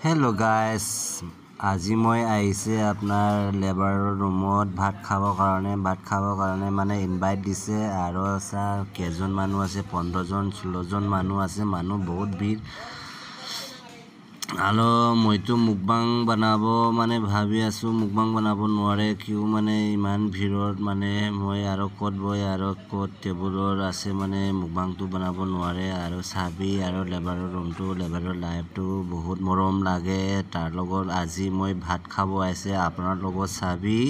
Hello' গাইছ, আজি মই আহিছে আপোনাৰ লেবাৰৰ ৰুমত ভাত খাবৰ কাৰণে। ভাত খাবৰ কাৰণে মানে ইনভাইট দিছে। আৰু ছাৰ কেইজন মানুহ আছে, 15জন 16জন মানুহ আছে, মানুহ বহুত ভিৰ। আৰু মইতো মুকবাং বনাব মানে ভাবি আছোঁ, মুকবাং বনাব নোৱাৰে কিয় মানে ইমান ভিৰত মানে মই আৰু ক'ত বৈ আৰু ক'ত টেবুলৰ আছে মানে মুকবাংটো বনাব নোৱাৰে। আৰু চাবি আৰু লেবাৰৰ ৰুমটো, লেবাৰৰ লাইফটো বহুত মৰম লাগে। তাৰ লগত আজি মই ভাত খাব আহিছে আপোনাৰ লগত চাবি,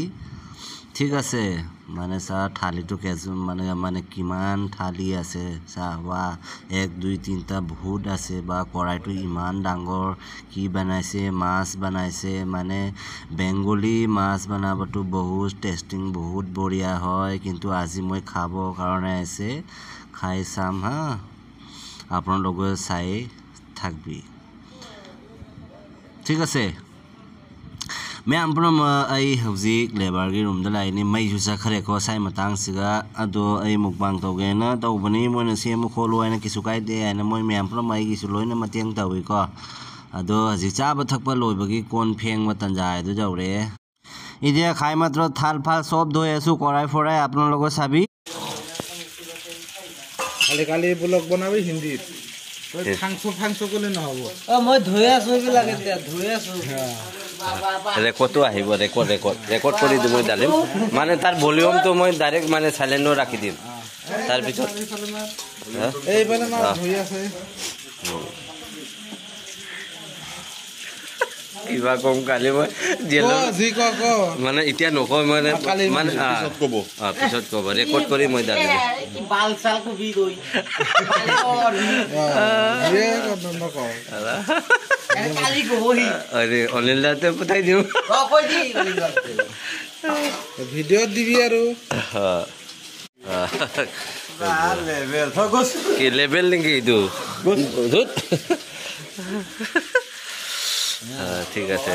ঠিক আছে। মানে ছাৰ থালিটো কেইজন মানে মানে কিমান থালি আছে চা, বা 1 2 3টা বহুত আছে। বা কড়াইটো ইমান ডাঙৰ, কি বনাইছে, মাছ বনাইছে। মানে বেংগলী মাছ বনাবতো বহুত টেষ্টিং, বহুত বঢ়িয়া হয়। কিন্তু আজি মই খাবৰ কাৰণে আহিছে, খাই চাম হা, আপোনালোকে চাই থাকবি, ঠিক আছে। ꯃꯌꯥꯝ ꯄꯨꯝꯅꯃꯛ ꯑꯩ ꯍꯧꯖꯤꯛ ꯂꯦꯕꯔꯒꯤ ꯔꯨꯝꯗ ꯂꯥꯛꯏꯅꯤ। ꯃꯩꯁꯨ ꯆꯠꯈ꯭ꯔꯦꯀꯣ ꯁꯥꯏ ꯃꯇꯥꯡꯁꯤꯒ। ꯑꯗꯣ ꯑꯩ ꯃꯨꯛꯕꯥꯡ ꯇꯧꯒꯦꯅ ꯇꯧꯕꯅꯤ, ꯃꯣꯏꯅ ꯁꯦꯝꯃꯨ ꯈꯣꯠꯂꯨ ꯍꯥꯏꯅ ꯀꯩꯁꯨ ꯀꯥꯏꯗꯦ ꯍꯥꯏꯅ ꯃꯣꯏ ꯃꯌꯥꯝ ꯄꯨꯝꯅꯃꯛ ꯑꯩꯒꯤꯁꯨ ꯂꯣꯏꯅ ꯃꯇꯦꯡ ꯇꯧꯏꯀꯣ। ꯑꯗꯣ ꯍꯧꯖꯤꯛ ꯆꯥꯕ ꯊꯛꯄ ꯂꯣꯏꯕꯒꯤ ꯀꯣꯟ ꯐꯦꯡꯕ ꯇꯟꯖꯥ ꯍꯥꯏꯗꯨ ꯌꯧꯔꯦ। এতিয়া খাই মাত্ৰ থাল ফাল চব ধুই আছোঁ, কৰাই ফৰাই আপোনালোকৰ চাবি। কালি কালি ব্লগ বনাবি হিন্দীত, ফাংচো ফাংচো ক'লে নহ'ব। মই ধুই আছোঁ এইবিলাক, এতিয়া ধুই আছোঁ। ৰেকৰ্ডটো আহিব, ৰেকৰ্ড ৰেকৰ্ড ৰেকৰ্ড কৰি দিম মই ডালিম, মানে তাৰ ভলিউমটো মই ডাইৰেক্ট মানে চাইলেণ্টত ৰাখি দিম। তাৰপিছত কিবা কম কালি মই মানে এতিয়া নকওঁ, মানে মানে পিছত ক'ব, ৰেকৰ্ড কৰি মই ডালিম। অনিল দাতে পঠাই দিওঁ, ভিডিঅ'ত দিবি আৰু। কি লেভেল নেকি এইটো? ঠিক আছে।